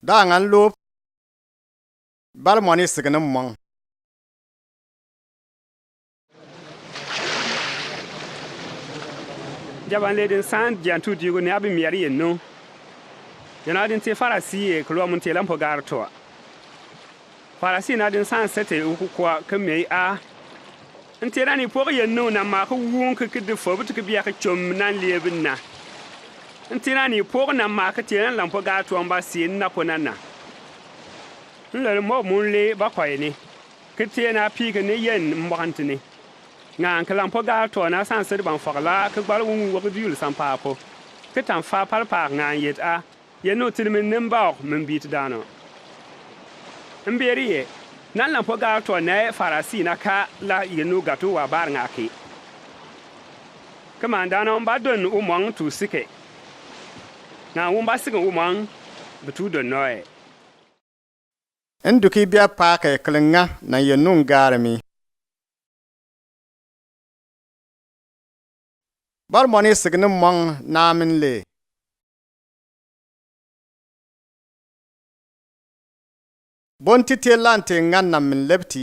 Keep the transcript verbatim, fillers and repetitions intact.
Da ngan lop. Bal mɔni sigini mɔŋ. Jaban le din san jan tu digu ne abi miari yenu. Yana din te Farasi e kulwa mun te lampo gar toa. Farasi na din san sete ukukwa ke mei a. Nte na ni pok yenu na ma ke wun ke ke de fo but ke bia ke chom na liebin na. Nte na ni pok na ma ke te na lampo gar toa mba si na po na na. Nlele mo mun le ba kwa yene. Ke te na pi ke ne yen mbakan te ne. Ngan ke lampo gar toa na san sete ban fakla ke gbal wun wak diul san pa po. Ke tan fa pal pa ngan yet a. Yenu tiri min nim ba ok min bit dano. Mberi ye, nan lampo gar toa na Farasi na ka la yenu gatu wa bar nga ki. Ke man dano mba don umang tu sike. Nga wun ba sike umang betu don noe. Nduki bia pa ke kelenga na yenu ngar mi. Bal mɔni sigini mɔŋ na min le. Bon ti te lante ngan na min lepti.